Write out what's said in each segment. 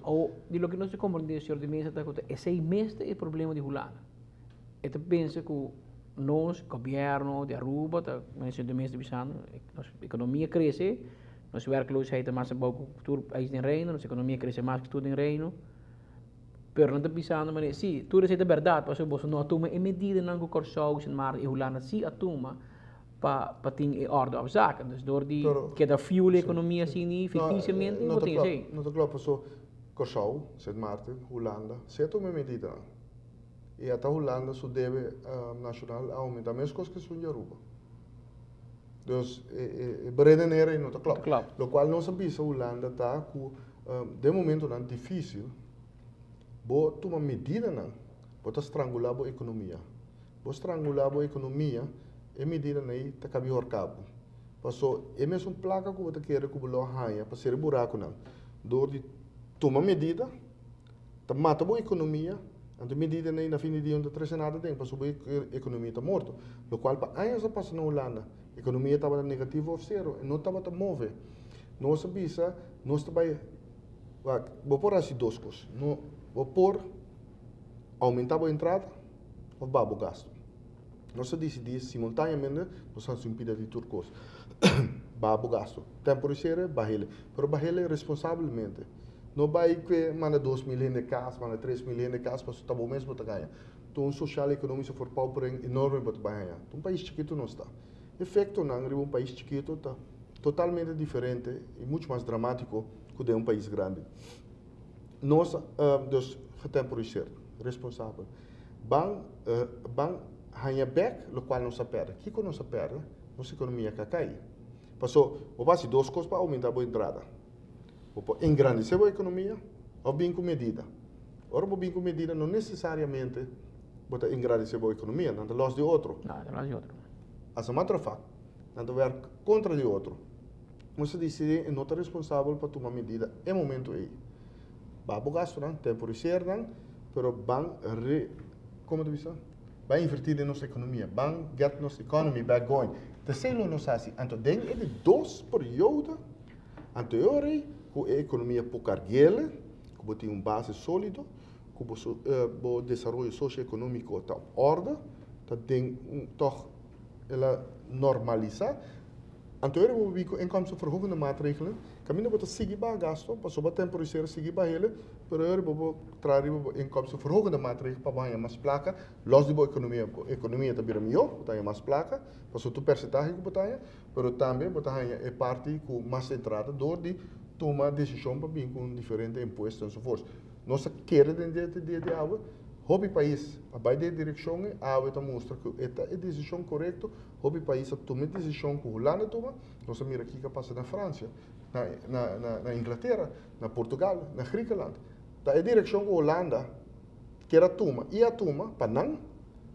O di loke nos ta komprendé, señor de Meza, ta ku ta esei mes ta e problema di Hulanda. E ta pensa ku nos, gobièrnu di Aruba, ta, manera señor de Meza ta bisando, nos ekonomia krese, nos werkloosheid ta mas abou ku tur pais den Reino, nos ekonomia krese mas ku tur den Reino. Pero nan ta bisando manera, si, tur esei ta bèrdat, pasobra boso no a tuma e medidanan ku Kòrsou, Sint Maarten i Hulanda si a tuma pa pa tin e orde op zaken. Dus door di keda fuel e economia asini ficticiamente, bo tin esey. No ta klopt, paso Kòrsou, Sint Maarten, Hulanda, si a tuma e medidanan. I ata Hulanda su debe nashonal a aumenta meskos ku esun di Aruba. Dus e beredenera ei no ta klopt. Lokual nos a bisa Hulanda ta ku den momentonan difisil bo tuma medidanan bo ta strangulá bo ekonomia. Bo strangulá bo ekonomia, e medidanan ei ta kabi horká bo. Paso e mesun plaka ku bo ta kere ku bo lo haña pa sera e burakunan, dor di tuma medida, ta mata bo ekonomia, anto e medidanan ei na fin di dia no ta trese nada aden, paso bo ekonomia ta morto. Lokual pa años a pasa na Hulanda, ekonomia tabata negativo òf sero, e no tabata move. Nos a bisa, nos ta bai, wak, bo por hasi dos kos, no, bo por oumentá bo entrada, of baha bo gasto. Nos a disidí simultáneamente nos a hasi un pida di tur kos. Baha bo gasto. Temporisere, bahele. Pero bahele responsabelmente. No bai kue manda 2000 hende kas, manda 3000 hende kas, pasobra ta bo mes bo ta gaña. Ta un social-economische verpaupering enorme bo ta bai haña. Ta un pais chikitu nos ta. Efektonan riba un pais chikitu ta totalmente diferente i muchu mas dramátiko ku den un pais grandi. Nos dus getemporiseerd, responsabel. Ban ban haña bek lokual nos a pèrdè. Kiko nos a pèrdè? Nos ekonomia ka kai. Paso, bo por hasi dos kos pa oumentá bo entrada. Bo por engrandesé bo ekonomia òf bin ku medida. Ora bo bin ku medida no nesesariamente bo ta engrandesé bo ekonomia, nan ta lòs di otro. Nan ta lòs di otro. As a matter of fact, nan ta wèrk kontra di otro. Nos a disidí e no ta responsabel pa tuma medida e momento ei. Baha bo gastunan, temporiseer nan, pero ban re, como ta bisa? Ban invertí den nos ekonomia, ban get nos economy back going. Ta esei lo nos hasi. Anto den e di dos periodo, anto e ora ei ku e ekonomia por kargele, ku bo tin un base sólido, ku bo bo desaroyo sosio-ekonómiko ta op orde, ta den un tòg el a normalisá. Anto ora bo bin ku inkomstenverhogende maatregelen, kaminda bo ta sigui baha gasto, pasobra bo temporisera sigui baha ele, pero ora bo bo traha riba bo inkomstenverhogende maatregel pa bo haña mas plaka, los di bo ekonomia, bo ekonomia ta bira mihó, bo ta haña mas plaka, pasobra tur persentahe ku bo ta haña, pero tambe bo ta haña e parti ku mas entrada dor di tuma desishon pa bin ku un diferente impuesto enzovoorts. Nos ta kere den dia te dia di awe, hopi pais a bai den e direkshon ei, awe ta mustra ku e ta e desishon korekto, hopi pais a tuma e desishon ku Hulanda tuma, nos a mira kiko a pasa na Fransia, na na na Inglatera, na Portugal, na Griekenland. Ta e direkshon ku Hulanda kier a tuma i a tuma pa nan,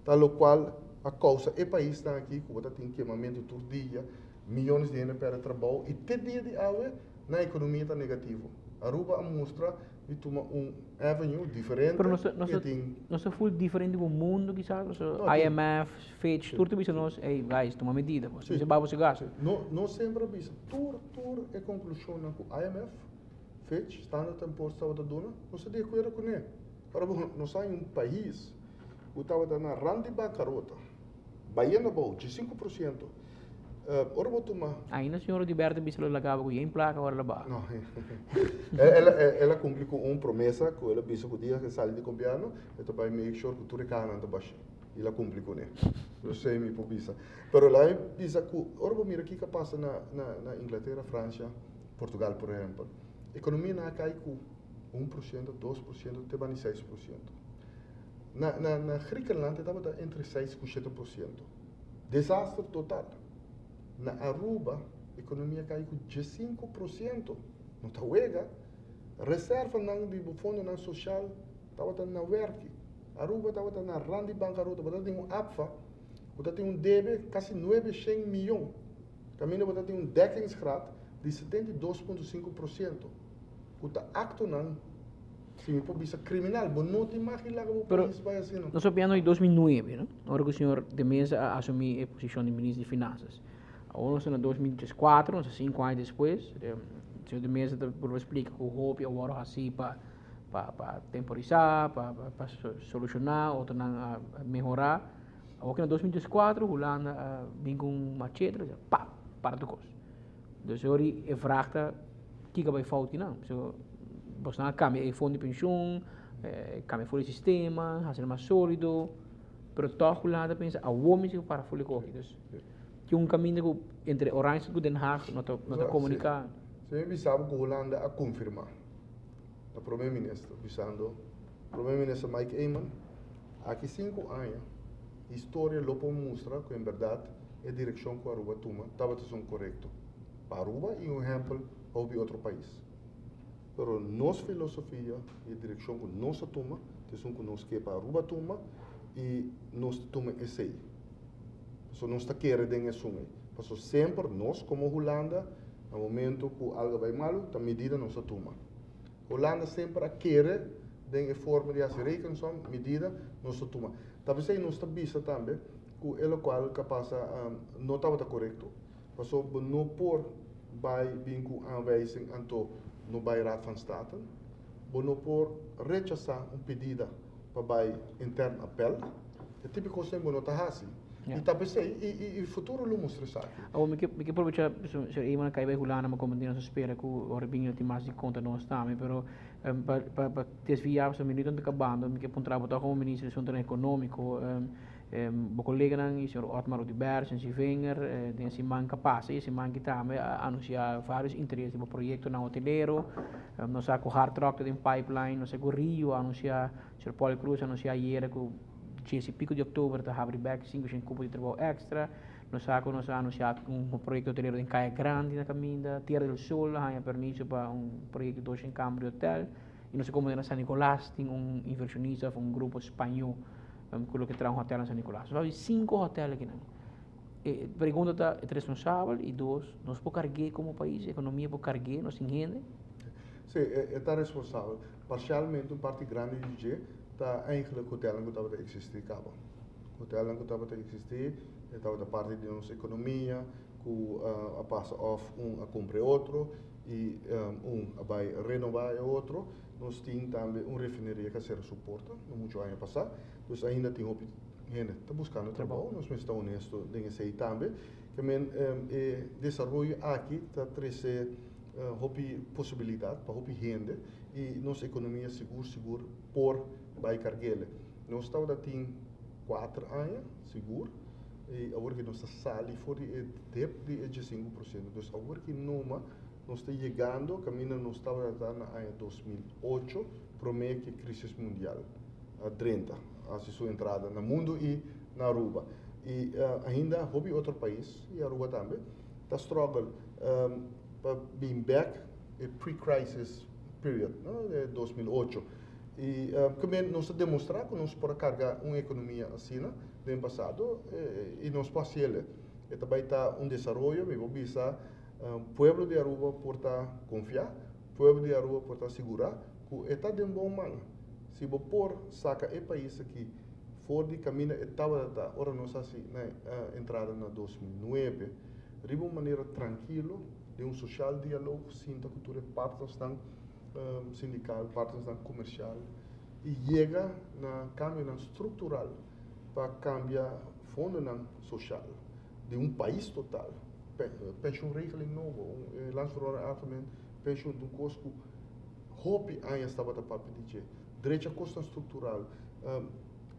ta lokual a kousa e paisnan aki ku bo ta tin kemamentu tur dia, miyones di hende pèrdè trabou i te dia di awe nan ekonomia ta negativo. Aruba a mustra di tuma un avenue diferente. Pero nos tin. Nos ta full diferente ku mundu kisas, pasobra IMF, Fitch, tur ta bisa nos, ey guys, tuma medida, bo bisa babo su gastu. No, nos semper a bisa, tur, tur e konklushonnan ku IMF, Fitch, Standard and Poor's tabata duna, nos ta di akuerdo kuné. Ora bo, nos a un pais ku tabata na rand di bankarota, bayendo abou, 5%. Ora bo tuma. Ainda señor Oduber ta bisa lo laga bo ku yen plaka ora lo baha. No, el a kumpli ku un promesa ku el a bisa ku dia ku el sali di gobièrnu e ta bai make sure ku tur e kahanan ta bashí. I el a kumpli kuné. Esei mi por bisa. Pero el a bisa ku ora bo mira kiko a pasa na na Inglatera, Francia, Portugal por ehèmpel, ekonomianan a kai ku 1%, 2% te bani 6%. Na na na Griekenland e tabata entre 6 ku 7%. Desaster total. Na Aruba economia cay cu 15%. No ta wega. Reservanan di bo fondonan social tabata na werki. Aruba tabata na rand di bancarota. Bo ta tin un APFA cu ta tin un debe casi 900 miyon. Caminda bo ta tin un dekkingsgraad di 72.5%. Cu ta actonan Si mi por bisa criminal, bo no tin mag di laga bo pais bai asina. Nos papia no di 2009, no? Ora cu señor De Meza a asumi e posicion di minister di Finanzas. Awor nos ta na 2004, nos ta 5 aña despues. Señor De Meza ta purba splica cu hopi a worde haci pa. Pa temporisa, pa soluciona, otronan a mehora. Awor na 2004 Hulanda a bin cu un machete, pa, para tur cos. Dus awor e vraag ta kico bay fout nan. So, bo a cambia e fondo di pensioen, cambia for di sistema, haci mas solido, pero toch Hulanda a pensa, awor mi para for di coki. Dus, tin un caminda cu entre Oranjestad y Den Haag no ta comunica. Si, mi sabi cu Hulanda a confirma. E prome minister, bisando, prome minister Mike Eman, aki 5 aña, historia lo por mustra cu en berdad e direccion cu Aruba a tuma tabata corecto. Pa Aruba y un ehempel pa otro pais. Pero nos filosofia y direccion cu nos a tuma, ta cu nos kier pa Aruba tuma y nos ta tuma esey. So nos ta kere den esey. Paso semper nos como Hulanda, na momento cu algo bay malo, ta medida nos ta tuma. Hulanda semper a kere den forma di haci rekensom, medida nos ta tuma. Talbes ey nos ta bisa tambe cu e locual cu a pasa no tabata corecto. Paso no por bay bin cu aanwijzing anto no bay Raad van State. Bo no por rechasa un pedida pa bay intern appel. E tipico semper no ta asina. Y talbes ey futuro lo mustra esaki. Oh, mi kier aprovecha, señor Eman, cay bay Hulanda, ma como nos spera cu ora bin tin mas di conta nos tambe, pero pa desvia un minuut ta cabando, mi kier puntra bo como minister di Asunto Economico, bo coleganan, señor Otmar Oduber, señor Wenger, den siman cu a pasa, y siman aki tambe a anuncia varios interes di proyectonan hotelero, nos sa cu Hard Rock den pipeline, nos sa cu Rio anuncia, señor Paul Croes anuncia ayera cu dia pico di october ta habri back 5 cupo di trabou extra. Nos sa cu nos a anuncia un proyecto hotelero den Caya Grandi na caminda, Tierra del Sol a haya permiso pa un proyecto di camber di hotel y nos sa cu na San Nicolas tin un inversionista, un grupo spaño cu kier traha un hotel na San Nicolas. So, cinco hotel aki nan. E pregunta ta, e responsabel y dos, nos por carga como pais, economia por carga, nos tin hende? Si, e ta responsabel. Parcialmente, un parti grandi di dje ta eigenlijk hotel cu tabata existi caba. Hotel cu tabata existi, tabata parti di nos economia, cu a pasa of un a cumpra otro y un a bay renoba e otro. Nos tin tambe un refineria cu a cera su porta, no mucho aña pasa. Dus ainda tin hende ta buscando trabou, nos ta honesto den esey tambe. Kiermen e desaroyo aki ta trece hopi posibilidad pa hopi hende y nos economia sigur sigur por bay carga. Nos tabata tin 4 aña, sigur, y awor cu nos ta sali for di dip di 5%. Dus awor cu numa nos ta yegando, caminda nos tabata na aña 2008, prome cu e crisis mundial a 30, a su entrada na mundo y na Aruba. Y ainda hopi otro pais, y Aruba tambe, ta struggle pa bin back e pre-crisis period, no, di 2008. Y tambe nos a demostra cu nos por carga un economia asina, den pasado, y nos por haci. Y tambe ta un desaroyo, mi ta bisa, pueblo di Aruba por ta confia, pueblo di Aruba por ta sigura, cu ta den bon man. Si bo por saca e pais aki for di caminda e tabata ora nos asina na entrada na 2009, riba un manera trankil, di un social dialogo, sinta cu tur partinan sindical, partinan comercial, y yega na cambio structural pa cambia fondo social di un pais total. Pensioenregeling nobo, un landsverordening algemeen pensioen, un cos cu hopi aña tabata papia di dje. Drecha cos structural,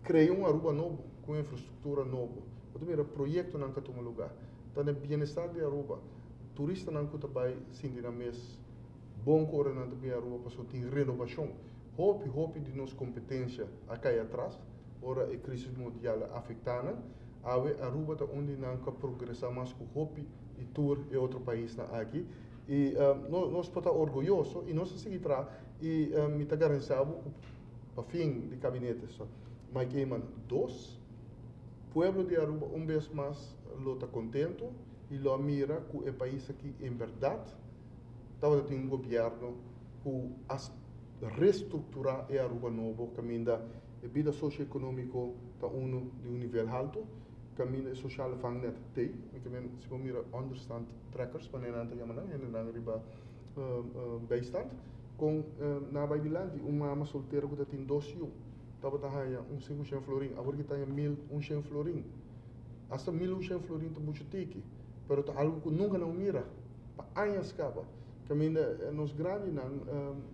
crea un Aruba nobo, cu infrastructura nobo. Bo mira proyectonan cu a tuma luga. Ta na bienestar di Aruba. Turistanan cu tambe sinti nan mes bon cu ora nan tambe Aruba paso tin renovacion. Hopi hopi di nos competencia a cay atras. Ora e crisis mundial a afecta nan. Awe Aruba ta unda nan a progresa mas cu hopi y tur e otro paisnan aki. Y nos por ta orguyoso y nos ta sigui tra y mi ta garantisa pa fin di gabinete so. Mike Eman dos, pueblo di Aruba un bes mas lo ta contento y lo mira cu e pais aki en berdad tabata tin un gobierno cu a restructura e Aruba nobo, caminda e bida socioeconomico ta uno di un nivel halto, caminda sociale vangnet te, kiermen si bo mira onderstand trekkers, wanneer nan ta yama nan, hende nan riba bijstand. Kon nan a bai dilanti? Un mama soltero ku ta tin dos yu tabata haña un 500 florin, awor ki ta haña 1100 florin. Asta 1100 florin ta muchu tiki, pero ta algu ku nunka nan mira pa añas kaba. Kaminda nos grandinan,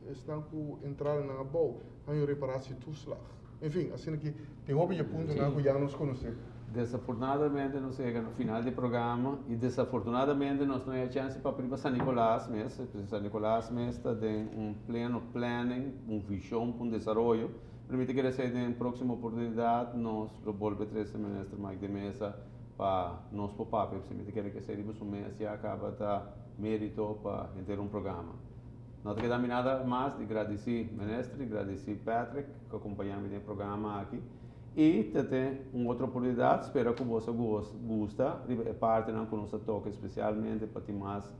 esnan ku entradanan abou, haña un reparatietoeslag. En fin, asina ki tin hopi dje puntonan ku ya nos konosé. Desafortunadamente nos a yega na final di programa y desafortunadamente nos no haya chance pa riba San Nicolas mes, pasobra San Nicolas mes ta den un pleno planning, un vision pa un desaroyo, pero mi ta kere esey den proximo oportunidad nos lo bolbe trece Minister Mike de Meza pa nos por papia, pasobra mi ta kere cu esey riba su mes ya caba ta merito pa henter un programa. No ta keda mi nada mas di gradici Minister y gradici Patrick cu a acompaña mi den e programa aki. I ta ten un otro oportunidat, spera ku boso gusta riba e partinan ku nos a toka espesialmente pa tin mas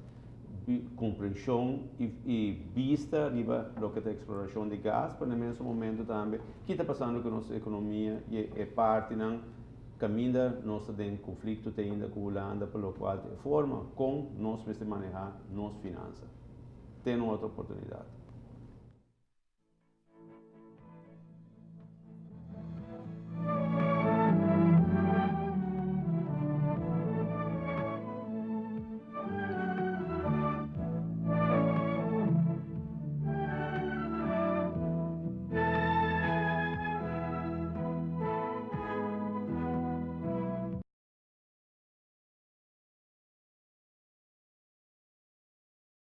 komprenshon i bista riba loke ta eksplorashon di gas, pero na mesun momento tambe ki ta pasando ku nos ekonomia i e partinan kaminda nos ta den konflikto te ainda ku Hulanda pa lokual ta e forma kon nos mester maneha nos finansa. Ten un otro oportunidat.